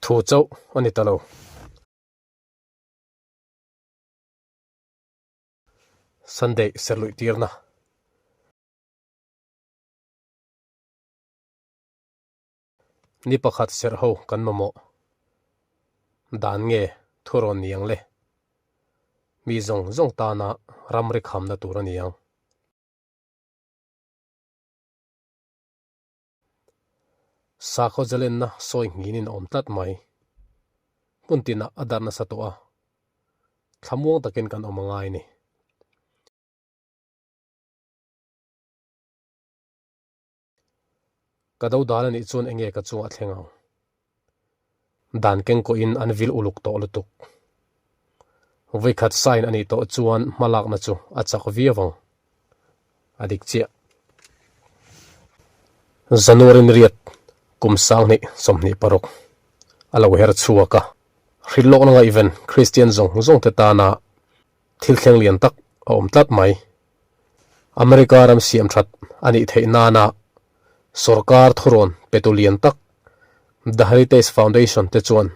Thu chauh a ni ta lo. Sunday serhluih tirna. Ni pakhat serh ho kan mamawh. Dan nge thu rawn ni ang le? Mi zawng zawng tana ramri khamna tur a ni ang. Sakhaw zalenna sawi nghinin a awm tlat mai. Hmun tinah a darh nasa tawh a, thlamuang takin kan awm a ngai a ni. Ka do dan a nih chuan enge ka chungah a thleng ang? Dan keng kawhin an vil uluk tawh lutuk. Vawikhat sign a nih tawh chuan hmalakna chu a chak viau ang. A dik chiah. January ni riat kum 2026 a lo her chhuak a, hrilhlawkna ngaihven Kristian zawng zawng te tana thil thleng lian tak a awm tlat mai. America ram siam that a nih theih nana sorkar thurawn petu lian tak The Heritage Foundation te chuan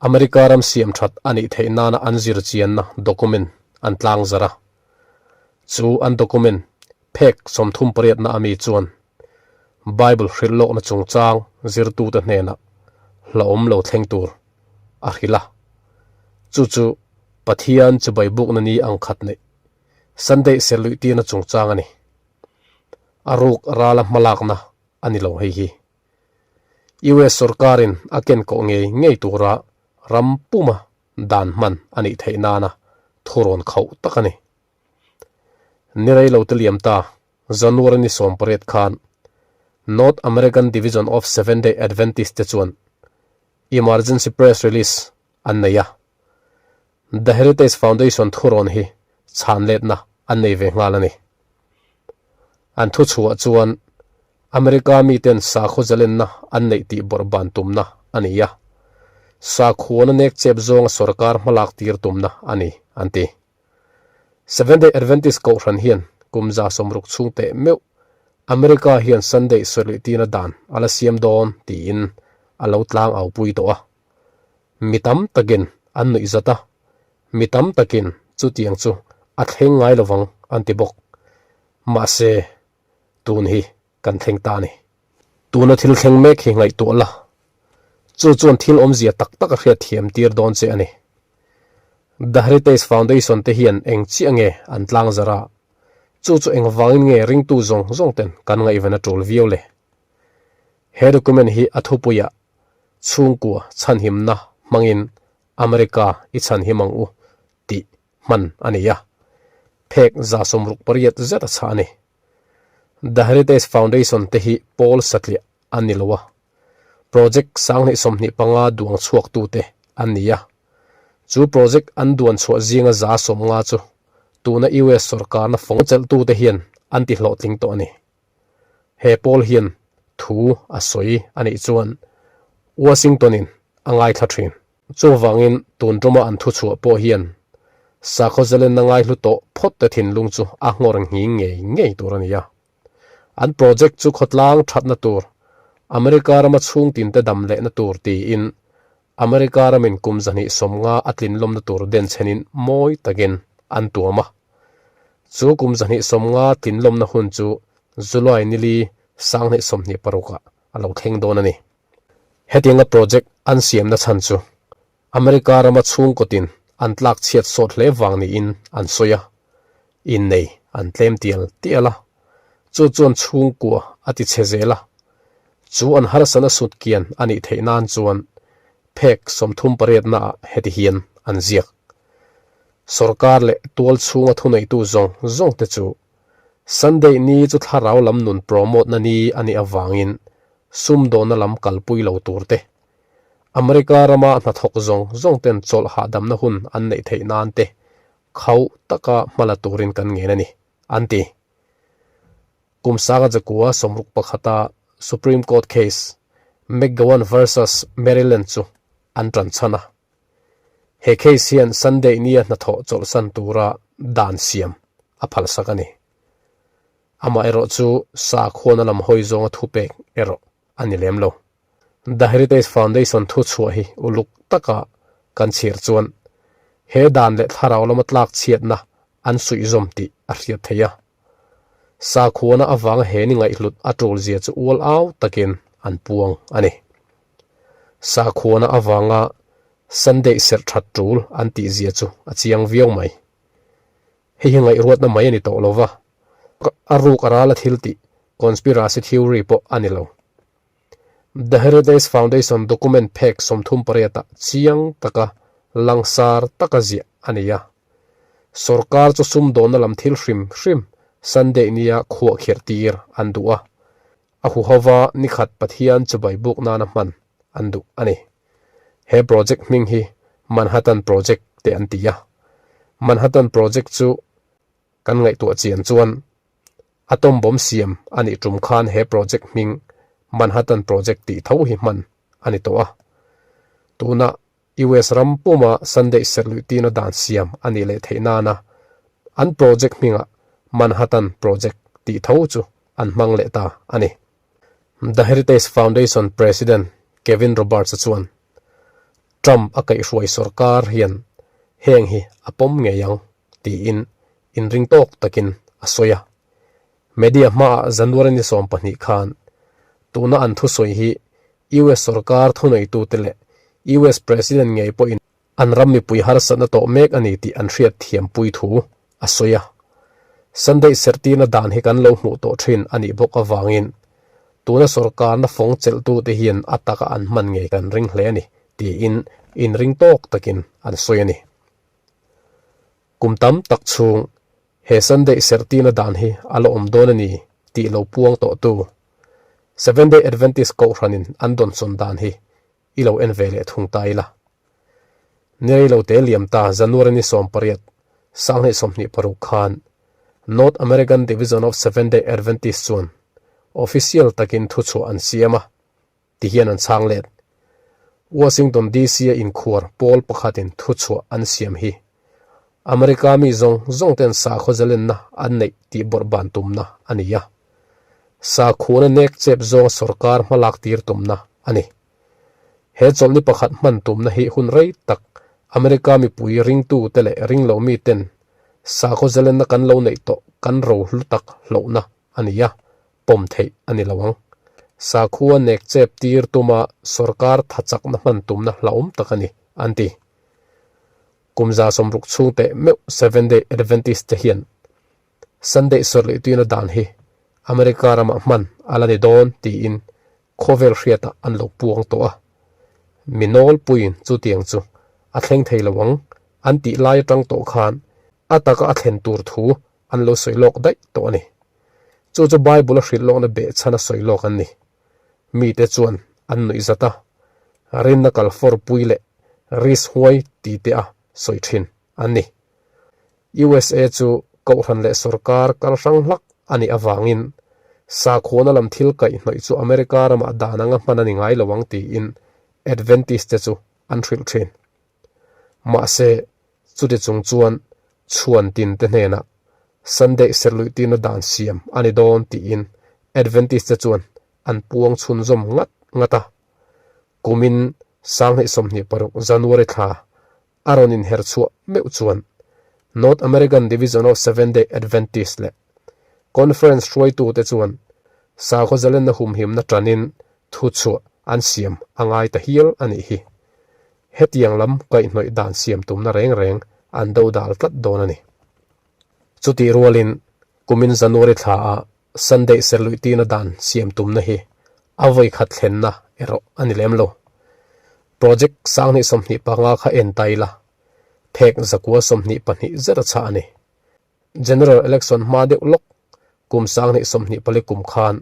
America ram siam that a nih theih nana an zir chianna document an tlang zar a. Chu an document phek 38 na ami chuan Bible hrilh lawkna chungchang zirtute hnenah hlauhawm lo thleng tur a hrilh a. Chu chu Pathian chibai bukna ni ang khat neih Sunday serhluih tirna chungchang a ni. A ruk rala hmalakna a ni lo hei hi. US sorkarin a ken kawh ngei ngei tura ram puma dan hman a nih theih nana thurawn khauh tak a ni. Ni rei lo te liam ta, January ni 18 khan North American Division of Seventh-day Adventist te chuan Emergency Press Release an nei a. The Heritage Foundation thurawn hi chhan letna an nei ve nghal a ni. An thu chhuah chuan America miten sakhaw zalenna an neih tih bawrh ban tumna a ni a, sakhuana nek chep zawnga sorkar hmalak tir tumna a ni, an ti. Seventh-day Adventist kohhran hian kum 60 chhung teh meuh America hian Sunday sawiluih tirna dan a la siam dawn tiin a lo tlang au pui tawh a. Mi tam takin an nuih zat a, mi tam takin chutiang chu a thleng ngai lovang an ti bawk. Mahse, tun hi kan thleng ta a ni. Tuna thil thleng mek hi ngaihtuah la, chu chuan thil awmzia tak tak a hriat thiam tir dawn che a ni. The Heritage Foundation te hian eng chiah nge an tlang zar a, chu chu engvangin nge ringtu zawng zawng ten kan ngaihven a tul viau le? He document hi a thupuiah chhungkua chhanhimna hmangin America i chhanhim ang u tih hman a ni a, phek 68 zet a chhah a ni. The Heritage Foundation te hi pawl satliah an ni lo a, project 2025 duang chhuaktute an ni a. Chu project an duan chhuah zinga 50 chu tuna US sorkarna fawng chelhtute hian an ti hlawhtling tawh a ni. He pawl hian thu a sawi a nih chuan Washington-in a ngaithla thin. Chuvangin tun tuma an thuchhuah pawh hian sakhaw zalenna ngaihlu tawh phawt te thinlung chu a nghawr nghing ngei ngei tur a ni a. An project chu khawtlang thatna tur, America rama chhungtinte dam lehna tur tiin America ramin kum 250 a tlinlawmna tur denchhenin mawi takin an tuam a. Chu kum 250 tlinlawmna hun chu July nili 2026 ah a lo thleng dawn a ni. Hetianga project an siamna chhan chu America rama chhungkawtin an tlak chhiat sawt hle vang niin an sawi a, innei an tlem tial tial a, chu chuan chhungkua a ti chhe zel a, chu an harsatna sut kian a nih theih nan chuan phek 38 naah heti hian an ziak. Sorkar leh tual chhunga thuneitu zawng zawng te chu Sunday ni chu thlarau lam nun promote na ni a nih avangin sumdawnna lam kalpui lo tur te, America rama hnathawk zawng zawng ten chawlh hahdamna hun an neih theih nan te khauh taka hmala turin kan ngen a ni, an ti. Kum sanga jakua 61a Supreme Court case McGowan versus Maryland chu an tan chhan a. He case hian Sunday nia hnathawh chawlhsan tura dan siam a phalsak a ni. Amaherawh chu sakhuana lam hawi zawnga thupek erawh a ni lem lo. The Heritage Foundation thuchhuah hi uluk taka kan chhiar chuan he dan leh thlarau lama tlak chhiatna an suihzawm tih a hriat theih a. Sakhuana avanga he ni ngaihhlut a tul zia chu ual au takin an puang a ni. Sakhuana avanga Sunday serh that tul an tih zia chu a chiang viau mai. Hei hi ngaihruatna mai a ni tawh lo va, a ruk a rala thil tih conspiracy theory pawh a ni lo. The Heritage Foundation document phek 38 ah chiang taka langsar taka ziah a ni a. Sorkar chu sumdawnna lam thil hrim hrim Sunday nia khuah khirh tir an duh a, a huhova nikhat Pathian chubai buk nana hman an duh a ni. He project hming hi Manhattan Project te an ti a. Manhattan Project chu kan ngaihtuah chian chuan Atom bomb siam a nih tum khan he project hming Manhattan Project tih tho hi hman a ni tawh a. Tuna US ram puma Sunday serhluih tina dan siam a nih leh theih nana an project hmingah Manhattan Project tih tho chu an hmang leh ta a ni. The Heritage Foundation President Kevin Roberts-a chuan, Trump a kaihhruai sorkar hian heng hi a pawm ngei ang tiin inring tawk takin a sawi a. Media hmaah January ni 12 khan tuna an thusawi hi US sorkar thuneitute leh US President ngei pawhin an ram mipui harsatna tawh mek a ni tih an hriat thiampui thu a sawi a. Sunday serhtirna dan hi kan lo hmuh tawh thin a nih bawk avangin tuna sorkarna fawng chelhtute hian a taka an hman ngei kan ring hle a ni tiin inring tawk takin an sawi a ni. Kum tam tak chhung he Sunday serhtirna dan hi a la awm dawn a ni tih lo puang tawhtu Seventh-day Adventist Kohhranin an dawnsawn dan hi i lo en ve leh thung ta ila. Ni rei lo te liam ta January ni 18, 2026 khan North American Division of Seventh-day Adventist chuan official takin thuchhuah an siam a, ti hian an chhang let. Washington DC a inkhuar pawl pakhatin thuchhuah an siam hi America mi zawng zawng ten sakhaw zalenna an neih tih bawrh ban tumna a ni a. Sakhuana nek chep zawnga sorkar hmalak tir tumna a ni. He chawlhni pakhat hman tumna hi hun rei tak America mipui ringtute leh ringlo miten sakhaw zalenna kan lo neih tawh kan ro hlu tak hlauhna a ni a, pawm theih a ni lo ang. Sakhua nek chep tir tuma sorkar thachakna hman tumna hlauhawm tak a ni, an ti. Kum 60 chhung teh meuh Seventh-day Adventist te hian Sunday sawrhlih tuina dan hi America ramah hman a la ni dawn tiin khawvel hriatah an lo puang tawh a. Mi nawlpuiin chutiang chu a thleng thei lo ang an tih lai atang tawh khan a taka a thlen tur thu an lo sawi lawk daih tawh a ni. Chu chu Bible a hrilh lawkna behchhan a sawi lawk an ni. Mite chuan an nuih zat a, rinna kal fawr pui leh risk huai ti te a sawi thin an ni. USA chu kohhran leh sorkar kal hrang hlak a nih avangin sakhuana lam thil kaihhnawih chu America ramah dan anga hman a ni ngai lo ang tiin Adventist te chu an hrilh thin. Mahse, chuti chung chuan chhuan tin te hnenah Sunday serhluih tirna dan siam a ni dawn tiin Adventist te chuan an puang chhunzawm ngat ngat a. Kumin 2026 January thla a rawn inher chhuah meuh chuan North American Division of Seventh-day Adventist leh Conference hruaitute chuan sakhaw zalenna humhimna tanin thuchhuah an siam a ngai ta hial a nih hi. Hetiang lam kaihhnawih dan siam tumna reng reng an dodal tlat dawn a ni. Chutih rualin kumin January thla ah Sunday serhluih tina dan siam tumna hi a vawi khat thlenna erawh a ni lem lo. Project 2025 kha en ta ila, phek 922 zet a chhah a ni. General Election hma deuh lawk kum 2024 kum khan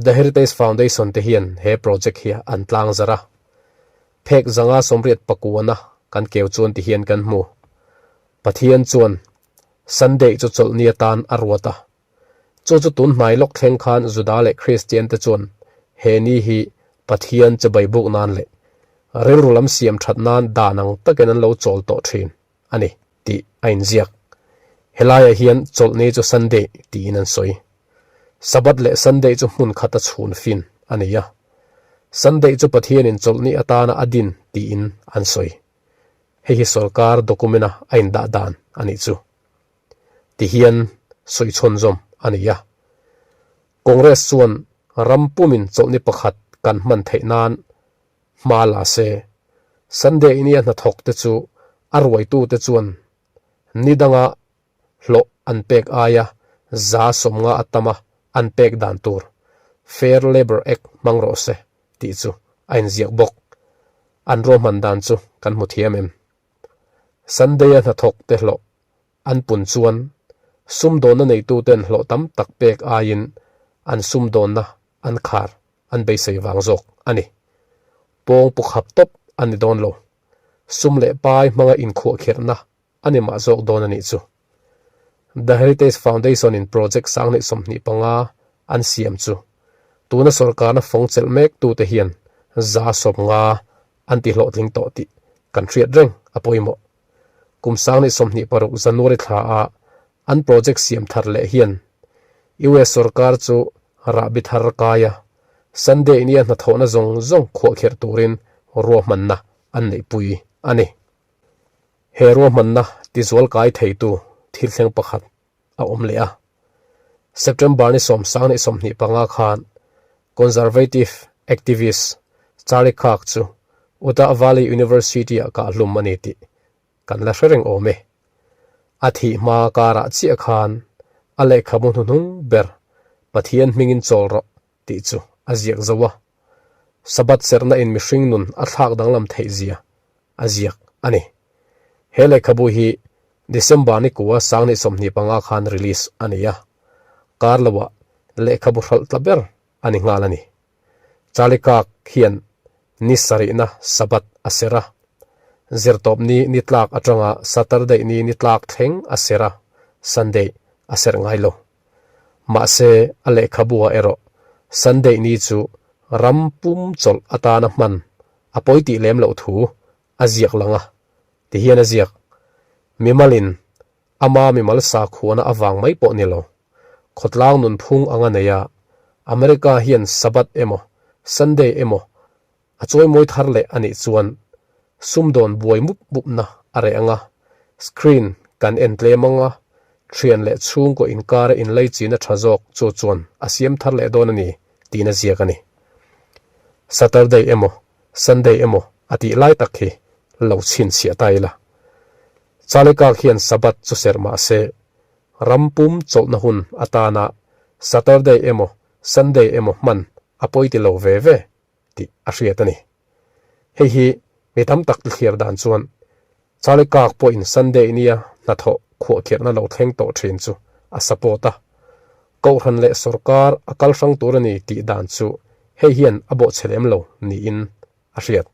The Heritage Foundation te hian he project hi an tlang zarh a. Phek zanga sawmriat pakuana kan keu chuan ti hian kan hmu. Pathian chuan Sunday chu chawlhni atan a ruat a. Chu chu tun hnai lawk thleng khan Juda leh Kristian te chuan he ni hi Pathian chibai buk nan leh rilru lam siam that nan dan ang takin an lo chawl tawh thin a ni tih a inziak. Helaiah hian chawlhni chu Sunday tiin an sawi. Sabbath leh Sunday chu hmun khata chhun fin a ni a. Sunday chu Pathianin chawlhni atana a din tiin an sawi. Hei hi sorkar document-a a indah dan a nih chu. Tihian sawi chhawnzawm a ni a. Congress chuan ram pumin chawlhni pakhat kan hman theih nan hma la se. Sunday nia hnathawk te chu a ruaitute chuan ni danga hlawh an pek aia 50% a tama an pek dan tur Fair Labour Act hmang rawh se tih chu a inziak bawk. An ruahman dan chu kan hmu thiam em? Sunday-a hnathawk te hlawh an pun chuan sumdawnna neituten hlawh tam tak pek aiin an sumdawnna an khar an beisei vang zawk a ni. Pawng pukhap tawp a ni dawn lo. Sum leh pai hmanga inkhuahkhirhna a ni mah zawk dawn a nih chu. The Heritage Foundation in project 2025 an siam chu tuna sorkarna fawng chelh mek tute hian 50% an ti hlawhtling tawh tih kan hriat reng a pawimawh. Kum 2026 January thla a an project siam thar leh hian US sorkar chu rahbi thar kai a, Sunday nia hnathawhna zawng zawng khuahkherh turin ruahmanna an neihpui a ni. He ruahmanna tizual kai theitu thil thleng pakhat a awm leh a. September ni 10 25 khan Conservative activist Charlie Kirk chu Utah Valley University-ah kahhlum a ni tih kan la hre reng awm e. A thih hma karah chiah khan a lehkhabu hnuhnung ber Pathian hmingin chawl rawh tih chu a ziak zo a. Sabbath serhna in mihring nun a thlak danglam theih zia a ziak a ni. He lehkhabu hi December ni kua 2025 khan release a ni a, kar loah lehkhabu hralh tla ber a ni nghal a ni. Charlie Kirk hian ni sarihna Sabbath a serh a, Zirtawp ni ni tlak atanga Saturday ni ni tlak thleng a serh a, Sunday a serh ngai lo. Mahse, a lehkhabu-ah erawh Sunday ni chu ram pum chawlh atana hman a pawi tih lem loh thu a ziak lang a, ti hian a ziak, Mimalin ama mimal sakhuana avang mai pawh ni lo, khawtlang nunphung anga nei a, America hian Sabbath emaw Sunday emaw A chawimawi thar leh a nih chuan sumdawn buai mup mupna a reh ang a, screen kan en tlem ang a, thian leh chhungkaw inkara inleichina tha zawk chu chuan a siam thar leh dawn a ni tiin a ziak a ni. Saturday emaw Sunday emaw a tih lai tak hi lo chhinchhiah ta ila. Chalekak hian Sabbath chu serh mah se, ram pum chawlhna hun atana Saturday emaw Sunday emaw hman a pawi ti lo ve ve. tih a hriat a ni. Hei hi mi tam tak thlir dan chuan Charlie Kirk pawhin Sunday nia hnathawh khuahkhirhna lo thleng tawh thin chu a support a. Kohhran leh sorkar a kal hrang tur a ni tih dan chu hei hian a bawhchhe lem lo niin a hriat.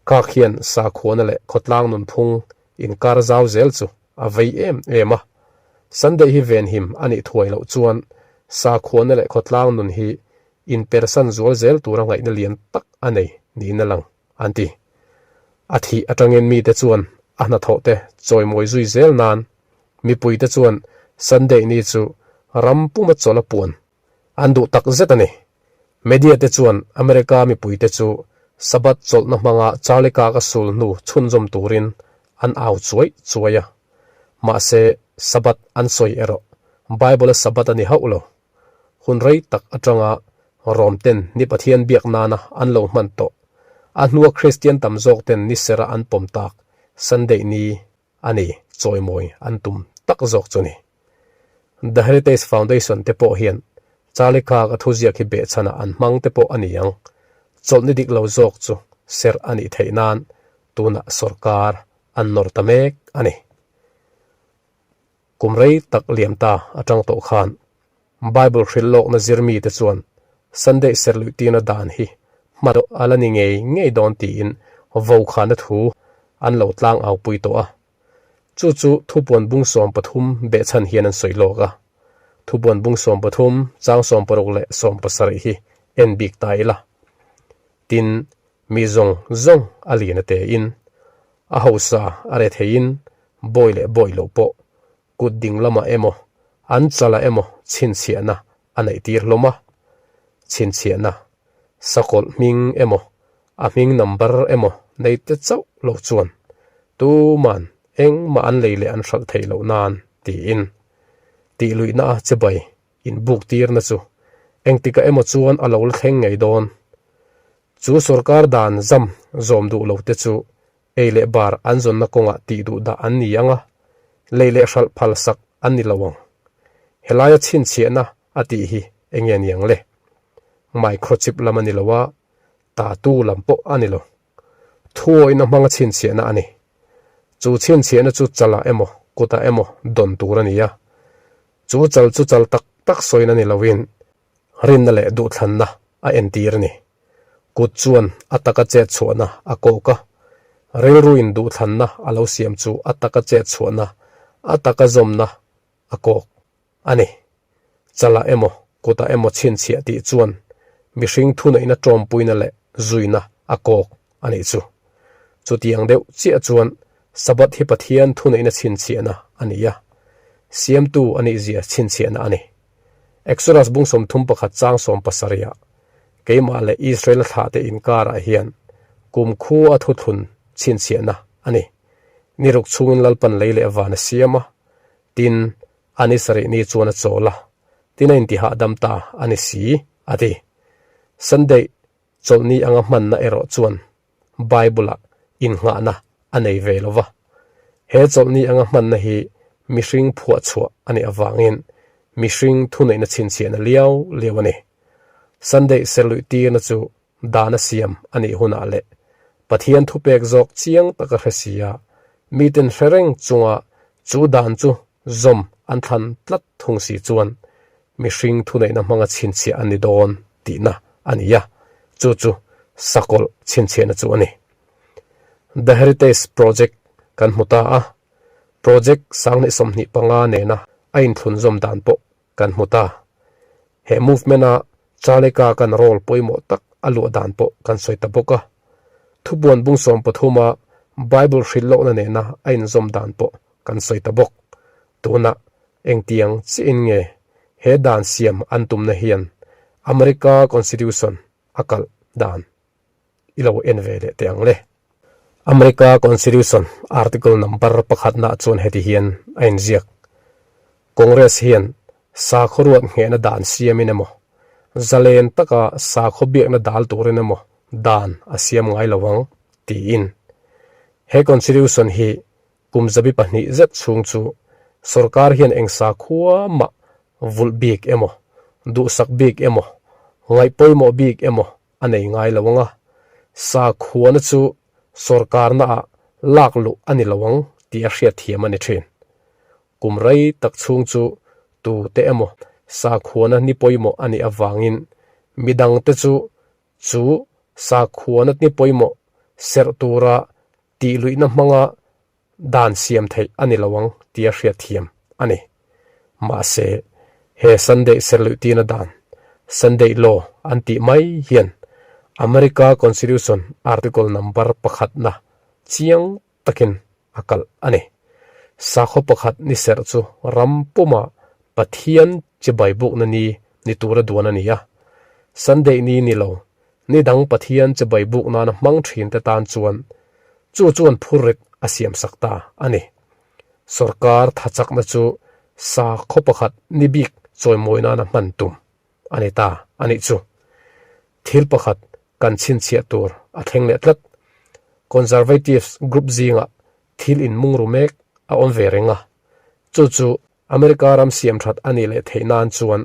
Kirk hian sakhuana leh khawtlang nunphung inkar zau zel chu a vei em em a. Sunday hi venhim a nih thuai loh chuan sakhuana leh khawtlang nun hi inpersan zual zel tura ngaihna lian tak a nei niin a lang, an ti. A thih atangin mite chuan a hnathawh te chawimawi zui zel nan mipuite chuan Sunday ni chu ram puma chawlh a puan an duh tak zet a ni. Media te chuan America mipuite chu Sabbath chawlhna hmanga Charlie Kirk a sul hnu chhunzawm turin an au chuai chuai a. Mahse, Sabbath an sawi erawh Bible-a Sabbath a ni hauh lo. Hun rei tak atanga Rom ten ni Pathian biak nana an lo hman tawh. A hnua Kristian tam zawk ten ni sera an pawm tak Sunday ni a ni chawimawi an tum tak zawk chu ni. The Heritage Foundation te pawh hian Charlie Kirk a thuziak hi behchhanah an hmang te pawh a ni ang. Chawlhni dik lo zawk chu serh a nih theih nan tunah sorkar an nawr ta mek a ni. Kum rei tak liam ta atang tawh khan Bible hrilh lawkna zir mite chuan Sunday serhluihtirna dan hi hma deuh a la ni ngei ngei dawn tiin vokhana thu an lo tlang au pui tawh a. Chu chu thupuan bung 13 behchhan hian an sawi lawk a. Thupuan bung 13, chang 16 leh 17 hi en bik ta ila. Tin, mi zawng zawng a lian a tein, a hausa a re theiin bawi leh bawi loh pawh kut ding lamah emaw an chalah emaw chhinchhiahna a neih tir hlawm a. Chhinchhiahna. Sakawlh hming emaw, a hming number emaw nei te chauh lo chuan tuman engmah an lei leh an hralh theih loh nan tiin tih luihna a chibai inbuk tirna chu engtikah emaw chuan a lo la thleng ngei dawn. Chu sorkar dan zam zawm duh lo te chu ei leh bar an zawnna kawngah tih duh dah an ni ang a, lei leh hralh phal sak an ni lo ang. Helaia chhinchhiahna a tih hi eng nge niang le? Microchip lam a ni lo a, tatu lam pawh a ni lo. Thuawihna hmanga chhinchhiahna a ni. Chu chhinchhiahna chu chalah emaw, kutah emaw dawn tur a ni a. Chu chal chu chal tak tak sawina ni loin rinna leh duhthlanna a entir a ni. Kut chuan a taka chet chhuahna a kawk a, rilruin duhthlanna a lo siam chu a taka chet chhuahna, a taka zawmna a kawk a ni. Chalah emaw, kutah emaw chhinchhiah tih chuan mihring thuneihna tawmpuina leh zuina a kawk a nih chu. Chutiang deuh chiah chuan Sabbath hi Pathian thuneihna chhinchhiahna a ni a, Siamtu a nihzia chhinchhiahna a ni. Exodus bung 31 chang 70 ah keimah leh Israel thlahte inkarah hian kumkhua thuthlun chhinchhiahna a ni. Ni ruk chhungin Lalpan lei leh van a siam a, tin, a ni sarih ni chuan a chawl a, tin a intihahdam ta a ni si, a ti. Sunday chawlhni anga hmanna erawh chuan Bible-ah innghahna a nei ve lo va. He chawlhni anga hmanna hi mihring phuahchhuah a nih avangin mihring thuneihna chhinchhiahna liau liau a ni. Sunday serluih tirna chu dana siam a nih hunah leh Pathian thupek zawk chiang taka hre sia miten hre reng chunga chu dan chu zawm an thlan tlat thung si chuan mihring thuneihna hmanga chhinchhiah an ni dawn tihna a ni a, chu chu sakawlh chhinchhiahna chu a ni. The Heritage Project kan hmu ta a, project 2025 nena a inthlunzawm dan pawh kan hmu ta. He movement-a Chaleka kan role pawimawh tak a luah dan pawh kan sawi ta bawk a. Thubuan bung 13-a Bible hrilh lohna nena a inzawm dan pawh kan sawi ta bawk. Tunah engtiang chiahin nge he dan siam an tumna hian America Constitution a kalh dan i lo en ve leh teh ang le. America Constitution Article number pakhatnaah chuan heti hian a inziak, Congress hian sakhaw ruat nghehna dan siamin emaw, zalen taka sakhaw biakna dal turin emaw dan a siam ngai lo ang, tiin. He Constitution hi Kum zabi pahnih zet chhung chu sorkar hian eng sakhua mah vulh bik emaw, duhsak bik emaw, ngaih pawimawh bik emaw a nei ngai lo ang a, sakhuana chu sorkarnaah lak luh a ni lo ang tih a hriatthiam a ni thin. Kum rei tak chhung chu tute emaw sakhuana ni pawimawh a nih avangin midangte chu chu sakhuana ni pawimawh serh tura Tih luihna hmanga dan siam theih a ni lo ang tia hriatthiam a ni. Mahse, he Sunday serluihtina dan, Sunday Law an tih mai hian America Constitution Article number pakhatna chiang takin a kalh a ni. Sakhaw pakhat ni serh chu ram puma Pathian chibai bukna ni ni tura duan a ni a. Sunday ni ni lo Ni dang Pathian chibai buk nana hmang thin te tan chuan chu chuan phurrit a siam sak ta a ni. Sorkar thachakna chu sakhaw pakhat ni bik chawimawi nana hman tum a ni ta a nih chu. Thil pakhat kan chhinchhiah tur a thleng leh tlat. Conservatives group zingah thil inmung ru mek a awm ve reng a, chu chu America ram siam that a nih leh theih nan chuan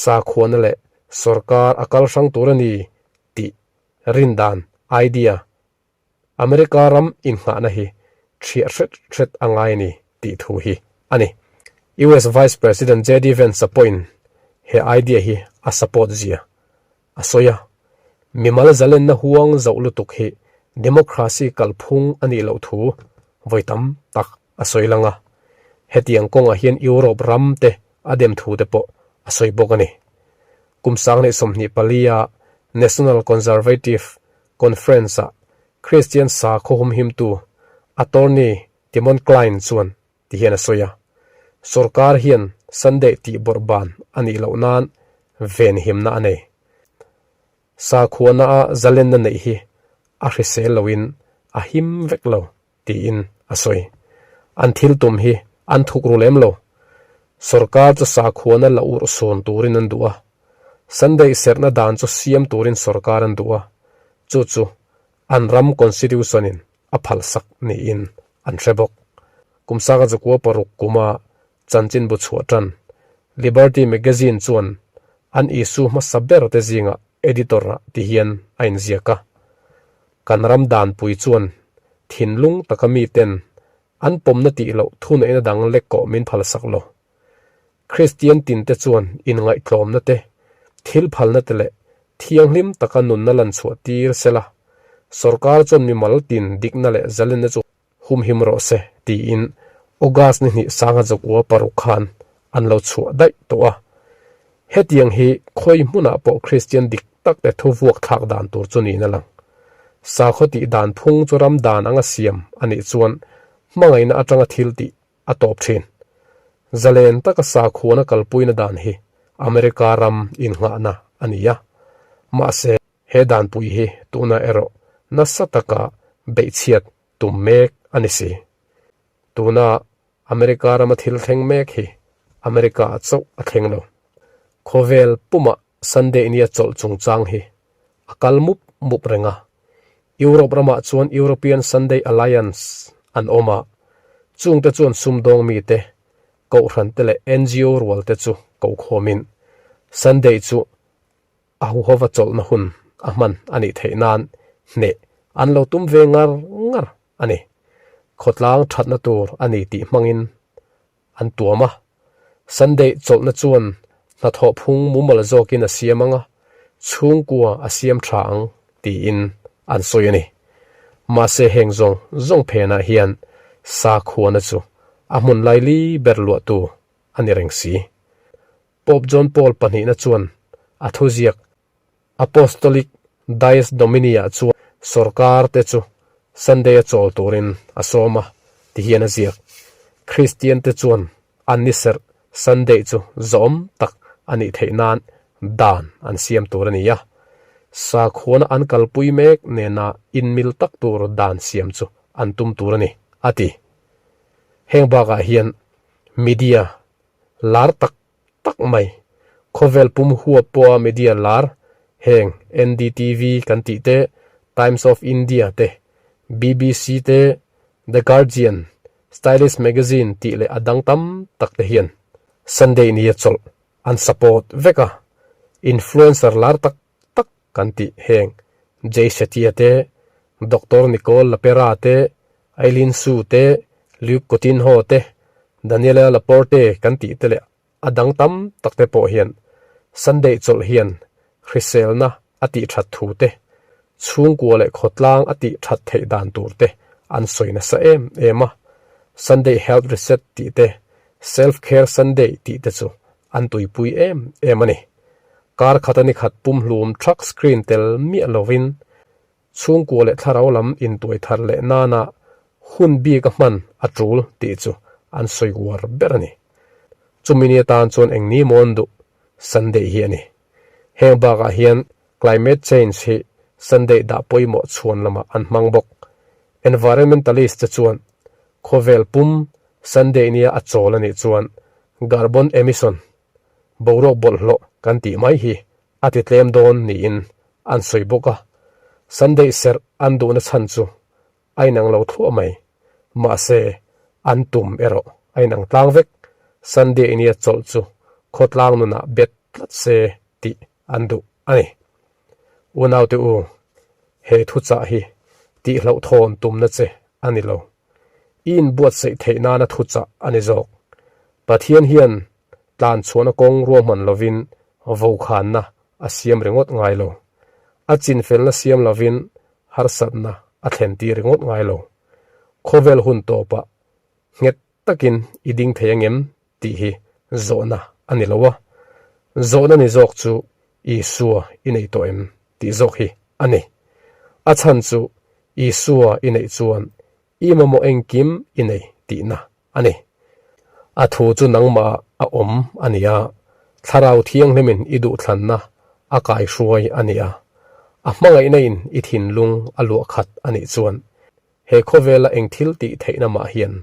sakhuana leh sorkar a kal hrang tur a ni tih rindan, idea, America ram inngahna hi thiah hret hret a ngai a ni tih thu hi a ni. US Vice President JD Vance-a pawhin he idea hi a support zia a sawi a, mimal zalenna huang zauh lutuk hi democracy kalphung a nih loh thu vawi tam tak a sawi lang a, hetiang kawngah hian Europe ram te a dem thu te pawh a sawi bawk a ni. Kum 2024 a National Conservative Conference-ah Christian sakhaw humhimtu attorney Timon Cline chuan ti hian a sawi a, Sorkar hian Sunday tih bawrh ban a nih loh nan venhimna a nei. Sakhuana-a zalenna neih hi a hrisel loin a him vek lo tiin a sawi. An thil tum hi an thuk ru lem lo. Sorkar chu sakhuana la urh sawn turin an duh a. Sunday serhna dan chu siam turin sorkar an duh a, chu chu an ram constitution-in a phalsak niin an hre bawk. Kum sanga zakua paruk kuma chanchinbu chhuah tan Liberty Magazine chuan an issue hmasa ber te zingah editor-ah ti hian a inziak a. Kan ram danpui chuan thinlung taka miten an pawmna tih loh thuneihna dang lek kawh min phalsak lo. Kristian tinte chuan inngaihtlawmna te, thil phalna te leh thianghlim taka nunna lan chhuah tir sela, sorkar chuan mimal tin dikna leh zalenna chu humhim rawh se tiin August ni hnih sanga zakua paruk khan an lo chhuah daih tawh a. Hetiang hi khawi hmunah pawh Kristian dik tak te thu vuak thlak dan tur chu niin a lang. Sakhaw tih dan phung chu ram dan anga siam a nih chuan hmangaihna atanga thil tih a tawp thin. Zalen taka sakhuana kalpuina dan hi America ram innghahna a ni a. Mahse, he danpui hi tuna erawh nasa taka beihchhiat tum mek a ni si. Tuna America rama thil thleng mek hi America ah chauh a thleng lo. Khawvel pumah Sunday nia chawlh chungchang hi a kal mup mup reng a. Europe ramah chuan European Sunday Alliance an awm a, chungte chuan sumdawng mite, kohhrante leh NGO rualte chu kokhawmin Sunday chu a huhova chawlhna hun a hman a nih theih nan hneh an lo tum ve ngar ngar a ni. Khawtlang thatna tur a ni tih hmangin an tuam a. Sunday chawlhna chuan hnathawh phung mumal zawkin a siam ang a, chhungkua a siam tha ang tiin an sawi a ni. Mahse heng zawng zawng phenah hian sakhuana chu a hmun laili ber luahtu a ni reng si. Pope John Paul pahnihna chuan a thuziak Apostolic Dies Domini-ah chuan sorkar te chu Sunday-a chawl turin a sawm a, ti hian a ziak. Kristian te chuan an ni serh Sunday chu zawm tak a nih theih nan dan an siam tur a ni a. Sakhuana an kalpui mek nena inmil tak tur dan siam chu an tum tur a ni, a ti. Heng bakah hian media lar tak tak mai. Khawvel pum huap pawha media lar heng NDTV kan tih te, Times of India te, BBC te, The Guardian, Stylist Magazine tih leh a dang tam tak te hian Sunday nia chawlh an support vek a. Influencer lar tak tak kan tih heng Jay Shetty-a te, Doctor Nicole LaPera te, Eileen Su te, Luke Coutinho te, Daniela Laporte kan tih te leh a dang tam tak te pawh hian Sunday chawlh hian hriselna a tih that thu te, chhungkua leh khawtlang a tih that theih dan tur te an sawi nasa em em a. Sunday Health Reset tih te, Self Care Sunday tih te chu an tuipui em em a ni. Kar khat a ni khat pumhlum truck screen tel miah lovin chhungkua leh thlarau lam intuai thar leh nana hun bik a hman a tul tih chu an sawi uar ber a ni. Chumi ni atan chuan eng ni mawn duh Sunday hi a ni. Heng bakah hian climate change hi Sunday dah pawimawh chhuan lamah an hmang bawk. Environmentalist te chuan khawvel pum Sunday nia a chawl a nih chuan carbon emission boruak bawlhhlawh kan tih mai hi a ti tlem dawn niin an sawi bawk a, Sunday serh an duhna chhan chu a inang lo thluah mai. Mahse, an tum erawh a inang tlang vek, Sunday nia chawlh chu khawtlang nunah bet tlat se tih an duh a ni. Unaute u, he thuchah hi tihhlauhthawn tumna che a ni lo. I inbuatsaih theih nana thuchah a ni zawk. Pathian hian tlan chhuahna kawng ruahman lovin vokhanna a siam ringawt ngai lo. A chinfelna siam lovin harsatna a thlen tir ringawt ngai lo. Khawvel hun tawpah nghet takin i ding thei angem tih hi zawhna a ni lo a. Zawhna ni zawk chu Isua i nei tawh em tih zawk hi a ni. A chhan chu Isua i neih chuan i mamawh engkim i nei tihna a ni. A thu chu nangmah a awm a ni a, Thlarau Thianghlimin i duhthlanna a kaihruai a ni a. A hmangaihna in i thinlung a luah khat a nih chuan he khawvela eng thil tih theihna mah hian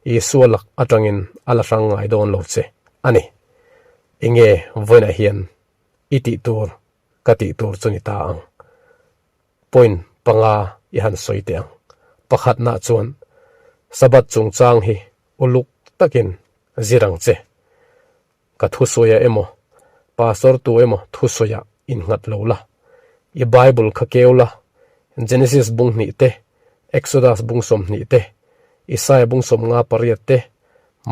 Isua lak atangin a la hrang ngai dawn lo che a ni. Enge vawiinah hian i tih tur ka tih tur chu ni ta ang. Point panga i han sawi teh ang. Pakhatna chuan Sabbath chungchang hi uluk takin zir ang che. Ka thusawiah emaw, Pastor tu emaw thusawiah innghat lo la. I Bible kha keu la, Genesis bung hnih te, Exodus bung 20 te, Isaiah bung 58 te,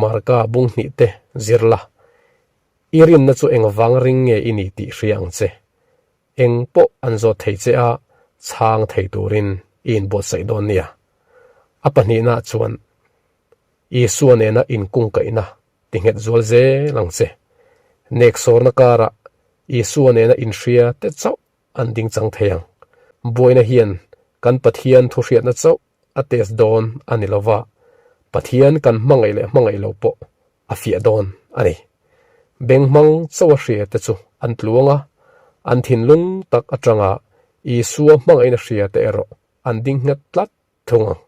Marka bung hnih te zir la. I rinna chu engvang ring nge i ni tih hria ang che. Eng pawh an zawt thei che a, chhang thei turin i inbuatsaih dawn nia. A pahnihnaah chuan Isua nena inkungkaihna ti nghet zual zel ang che. Nek sawrna karah Isua nena inhria te chauh an ding chang thei ang. Buaina hian kan Pathian thuhriatna chauh a test dawn a ni lova, Pathian kan hmangaih leh hmangaih lo pawh a fiah dawn a ni. Beng hmang chauh a hria te chu an tluang a, an thinlung tak atanga Isua hmangaihna hria te erawh an ding nghet tlat thung ang.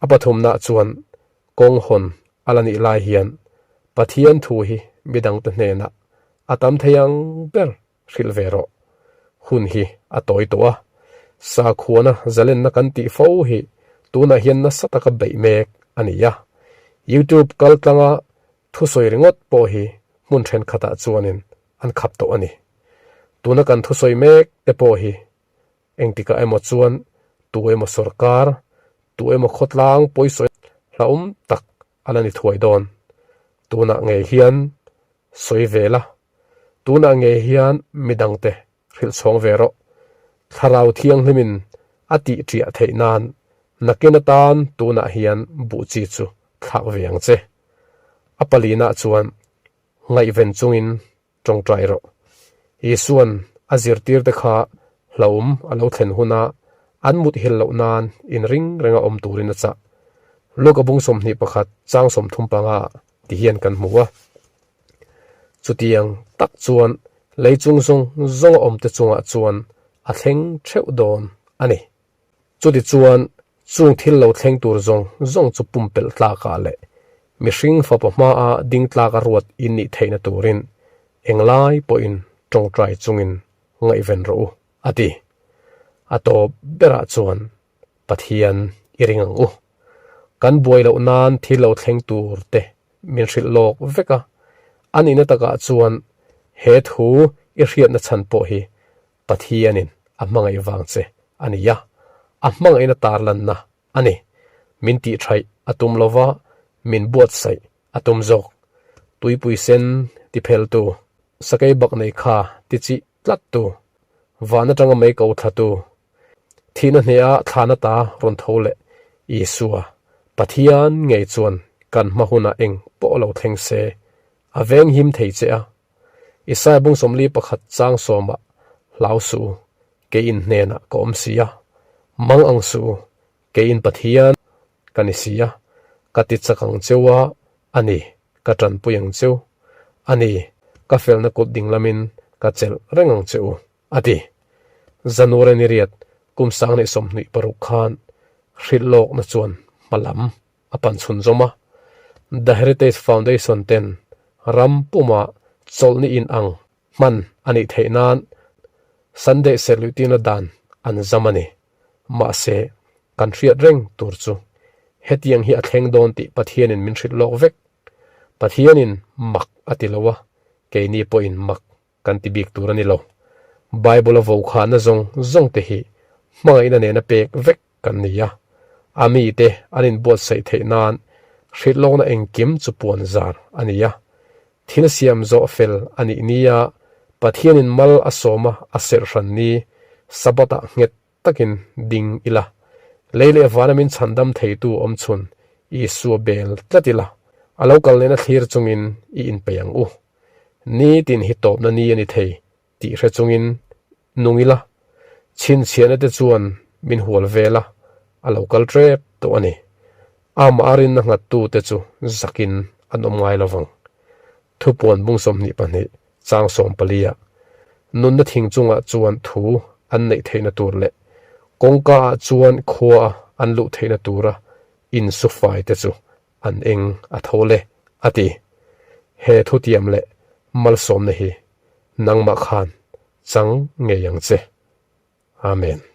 A pathumna chuan kawng hawn a la nih lai hian Pathian thu hi midangte hnenah a tam thei ang ber hrilh ve rawh. Hun hi a tawi tawh a, sakhuana zalenna kan tih fo hi tunah hian nasa taka beih mek a ni a. YouTube kal tlanga thusawi ringawt pawh hi hmun thenkhatah chuanin an khap tawh a ni. Tuna kan thusawi mek te pawh hi Engtikah emaw chuan tu emaw sorkar, tu emaw khawtlang pawisawi hlauhawm tak a la ni thuai dawn. Tunah ngei hian sawi ve la, tunah ngei hian midangte hrilh chhawng ve rawh. Thlarau Thianghlimin a tih ṭiah theih nan nakin atan tunah hian buh chi chu thlak ve ang che. A palinah chuan ngaihven chungin Tawngtai rawh. Isua'n a zirtirte kha hlauhawm a lo thlen huna an mut hil loh nan inring renga awm turin a chah. Luka bung 21 chang 35 ah ti hian kan hmu a. Chutiang tak chuan lei chung zawng zawnga awmte chungah chuan a thleng theuh dawn a ni. Chutichuan, chung thil lo thleng tur zawng zawng chu pumpelh tlakah leh mihring fapa hmaa ding tlaka ruat in nih theihna turin englai pawhin tawngtai chungin ngaihven rawh u, a ti. A tawp berah chuan Pathian i ring ang u. Kan buai loh nan thil lo thleng tur te min hrilh lawk vek a, a nihna takah chuan he thu i hriatna chhan pawh hi Pathianin a hmangaih vang che a ni a, a hmangaihna tarlanna a ni. Min tihṭhaih a tum lova, min buatsaih a tum zawk. Tuipui sen tipheltu, sakei bak nei kha tichih tlattu, van aṭanga mei ko thlatu, thihna hneha thlana ta rawn tho leh Isua, Pathian ngei chuan kan hma hunah eng pawh lo thleng se, a venghim thei che a. Isaiah bung 41 chang sawmah hlau suh u, kei in hnenah ka awm si a, mang ang suh u, kei in Pathian ka ni si a, ka ti chak ang cheu a, a ni, ka tanpui ang cheu, a ni, ka felna kut ding lamin ka chelh reng ang che u, a ti. January ni riat kum 2026 khan hrilh lawkna chuan hma lam a pan chhunzawm a, The Heritage Foundation ten ram puma chawlhni in ang hman a nih theih nan Sunday serhluihtirna dan an zam a ni. Mahse, kan hriat reng tur chu hetiang hi a thleng dawn tih Pathianin min hrilh lawk vek. Pathianin mak a ti lo a, keini pawhin mak kan ti bik tur a ni lo. Bible-a vokhahna zawng zawng te hi hmangaihna nena pek vek kan ni a. A mite an inbuatsaih theih nan hrilhlawkna engkim chu puan zar a ni a. Thil siam zawh fel a nih nia Pathianin mal a sawma a serh hran ni Sabbath-ah nghet takin ding ila, lei leh vana min chhandam theitu awm chhun Isua bel tlat ila, a lo kal nena thlir chungin i inpeih ang u. Nitin hi tawpna ni a ni thei tih hre chungin nung ila, chhinchhiahna te chuan min hual vel a, a lo kal tep tawh a ni. Amah a rinna nghattu te chu zakin an awm ngai lovang. Thupuan bung 22 chang 14 ah nunna thing chungah chuan thu. an neih theihna tur leh kawngka ah chuan khua a an luh theihna tura insufai te chu an eng a tho le, a ti. He thutiam leh malsawmna hi nangmah khan chang ngei ang che. Amen.